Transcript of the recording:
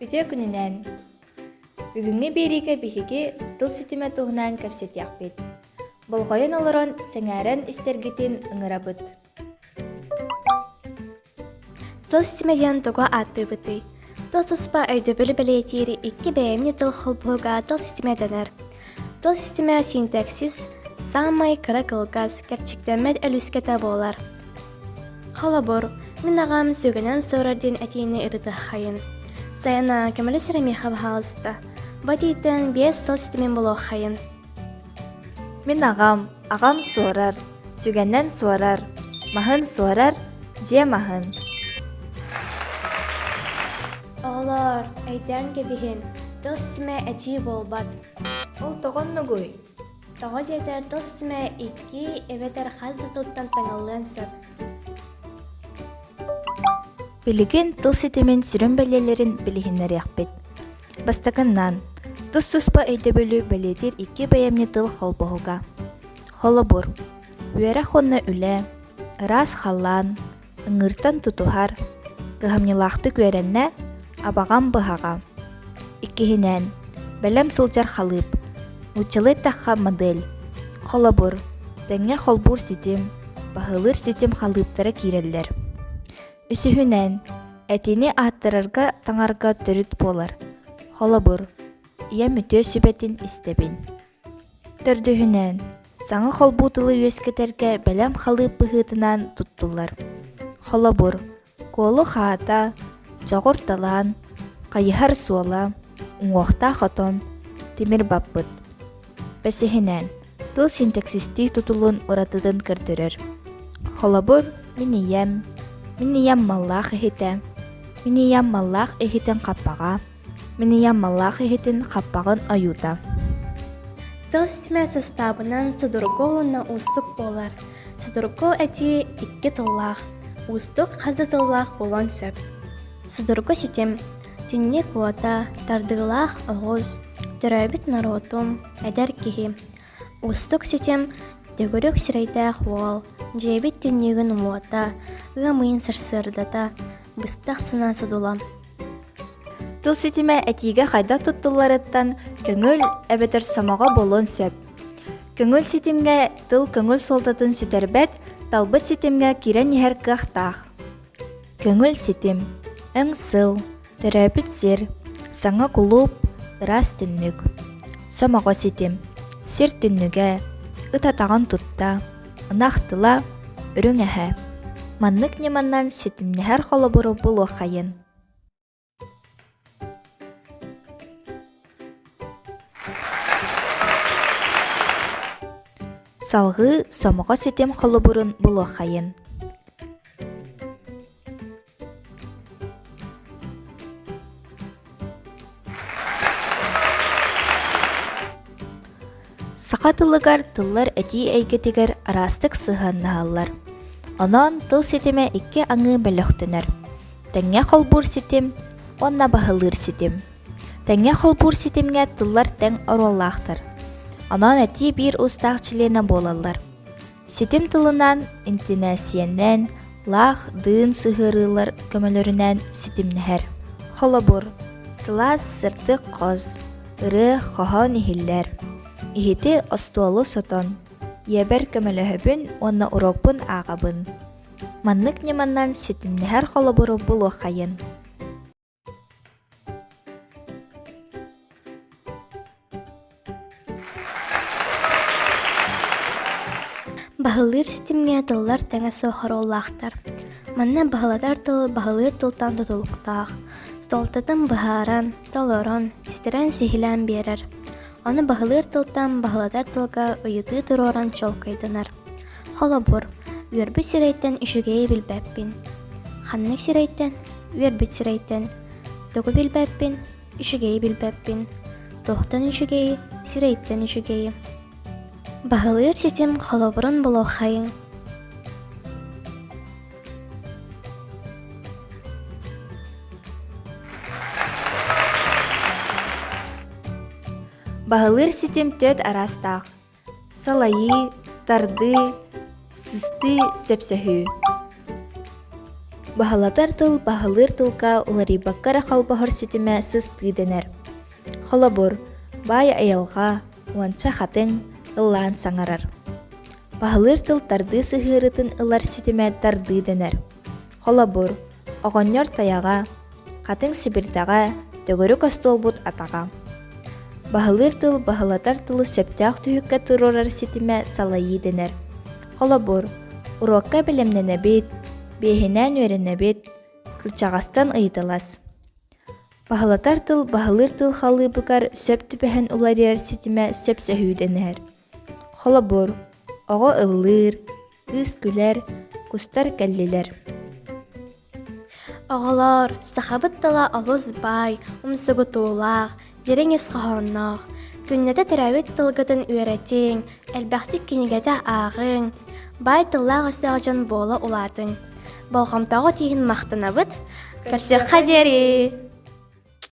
Үтүө күнүнэн! Бүгүҥҥү биэриигэ биһиги тыл ситимэ туһунан кэпсэтиэхпит. Болҕойон олорон сэҥээрэн истэргитин ыҥырабыт. Тыл ситимэ диэн тугу ааттыыбытый? Тыл туспа өйдөбүлү бэлиэтиир икки бэйэмньи тыл холбоһуга тыл ситимэ дэнэр. Тыл ситимэ синтаксис саамай кыра кылгас, кэрчиктэммэт өлүүскэтэ буолар. Холобур, мин аҕам сүгэнэн суорар диэн этиини ырытыаххайын. Сайына көмөлөс эрэ миэхэ баһаалыста. Бу этииттэн биэс тыл ситимин булуоххайын. Мин аҕам, аҕам суорар, сүгэнэн суорар, маһын суорар, дьиэ маһын. Оҕолоор, өйдөөн кэбиһин, тыл ситимэ этии буолбат. Ол тоҕо оннугуй? Тоҕо диэтэр тыл ситимэ икки эбэтэр хас да тылтан таҥыллыан сөп. Билигин тыл ситимин сүрүн бэлиэлэрин билиһиннэриэхпит. Бастакыннан, тус-туспа өйдөбүлү бэлиэтиир икки бэйэмньи тыл холбоһуга. Холобур, үөрэх уонна үлэ, ыраас халлаан, ыҥыыртан тутуһар, кыһамньылаахтык үөрэннэ, абаҕам быһаҕа. Иккиһинэн, бэлэм сылдьар халыып, нууччалыы эттэххэ модель. Холобур, тэҥҥэ холбуур ситим, баһылыыр ситим халыыптара киирэллэр. Үсүһүнэн, этиини ааттарарга таҥарга төрүт буолар. Холобур, ийэм үтүө сүбэтин истэбин. Төрдүһүнэн, саҥа холбуу тылы үөскэтэргэ бэлэм халыып быһыытынан туттуллар. Холобур, куолу хаата, дьоҕур талаан, хайыһар суола, уҥуохтаах отон, тимир баппыт. Бэсиһинэн, тыл синтаксистии тутулун уратытын көрдөрөр. Холобур, мин ийэм, мин ийэм маллаах иһитэ, мин ийэм маллаах иһитин хаппаҕа, мин ийэм маллаах иһитин хаппаҕын ойуута. Тыл ситимэ састаабынан судургу уонна уустук буолар. Судургу этии икки тыллаах, уустук хас да тыллаах буолуон сөп. Судургу ситим түннүк уота, тардыылаах оҕус, төрөөбүт норуотум, эдэр киһи. Уустук ситим төгүрүк сирэйдээх уол, дьиэбит түннүгүн уота, ыам ыйын сарсыардата, быстах санаа содула. Тыл ситимэ этиигэ хайдах туттулларыттан көҥүл эбэтэр сомоҕо буолуон сөп. Көҥүл ситимҥэ тыл көҥүл суолтатын сүтэрбэт, талбыт ситимҥэ киирэн иһэр кыахтаах. Көҥүл ситим, өҥ сыл, төрөөбүт сир, саҥа кулууп, ыраас түннүк. Сомоҕо ситим, сир түннүгэ, ыт атаҕын тутта, ынах тыла, үрүҥ эһэ. Маннык ньыманан ситимнэһэр холобуру булуоххайын. Салҕыы сомоҕо ситим холобурун булуоххайын. Саха тылыгар тыллар этии эйгэтигэр араастык сыһыаннаһаллар. Онон тыл ситимэ икки аҥыы бөлөхтөнөр. Тэҥҥэ холбуур ситим уонна баһылыыр ситим. Тэҥҥэ холбуур ситимҥэ тыллар тэҥ оруоллаахтар. Онон этии биир уустаах чилиэнэ буолаллар. Ситим тылынан, интэнээссийэнэн, лаах, дыын сыһыарыылар көмөлөрүнэн ситимнэһэр. Холобур, сылаас, сырдык хос, ырыа, хоһоон иһиллэр. Иһити остуолу сотон, ийэбэр көмөлөһөбүн уонна уруокпун ааҕабын. Маннык ньыманан ситимнэһэр холобуру булуоххайын. Баһылыыр ситимҥэ тыллар тэҥэ суох оруоллаахтар. Манна баһылатар тыл баһылыыр тылтан тутулуктаах, суолтатын быһааран, толорон, ситэрэн-сиһилээн биэрэр. Ону баһылыыр тылтан баһылатар тылга ыйытыы туруоран чуолкайданар. Холобур, үөрбүт сирэйтэн үчүгэйи билбэппин. Ханнык сирэйтэн? Үөрбүт сирэйтэн. Тугу билбэппин? Үчүгэйи билбэппин. Туохтан үчүгэйи? Сирэйтэн үчүгэйи. Баһылыыр ситим холобурун булуоххайыҥ. Баһылыыр ситим түөрт араастаах. Салайыы, тардыы, сыстыы, сөпсөһүү. Баһылатар тыл баһылыыр тылга уларыйбакка эрэ холбоһор ситимэ сыстыы дэнэр. Холобур, баай айылҕа, уонча хатыҥ, ыллаан саҥарар. Баһылыыр тыл тардыы сыһыарытын ылар ситимэ тардыы дэнэр. Холобур, оҕонньор тайаҕа, хатыҥ сибирдэҕэ, төгүрүк остуолбут атаҕа. Баһылыыр тыл баһылатар тылы сөптөөх түһүккэ туруорар ситимэ салайыы дэнэр. Холобур, уруокка бэлэмнэнэбит, биэһинээн үөрэнэбит, кырдьаҕастан ыйыталас. Баһылатар тыл баһылыыр тыл халыыбыгар сөп түбэһэн уларыйар ситимэ сөпсөһүү дэнэр. Холобур, оҕо ыллыыр, кыыс күлэр, кустар кэллилэр. Оҕолоор, сахабыт тыла олус баай, умсугутуулаах, дириҥ ис хоһоонноох. Күннэтэ төрөөбүт тылгытын үөрэтиҥ, элбэхтик кинигэтэ ааҕыҥ, баай тыллаах-өстөөх дьон буола улаатыҥ. Болҕомтоҕут иһин махтанабыт. Көрсүөххэ диэри!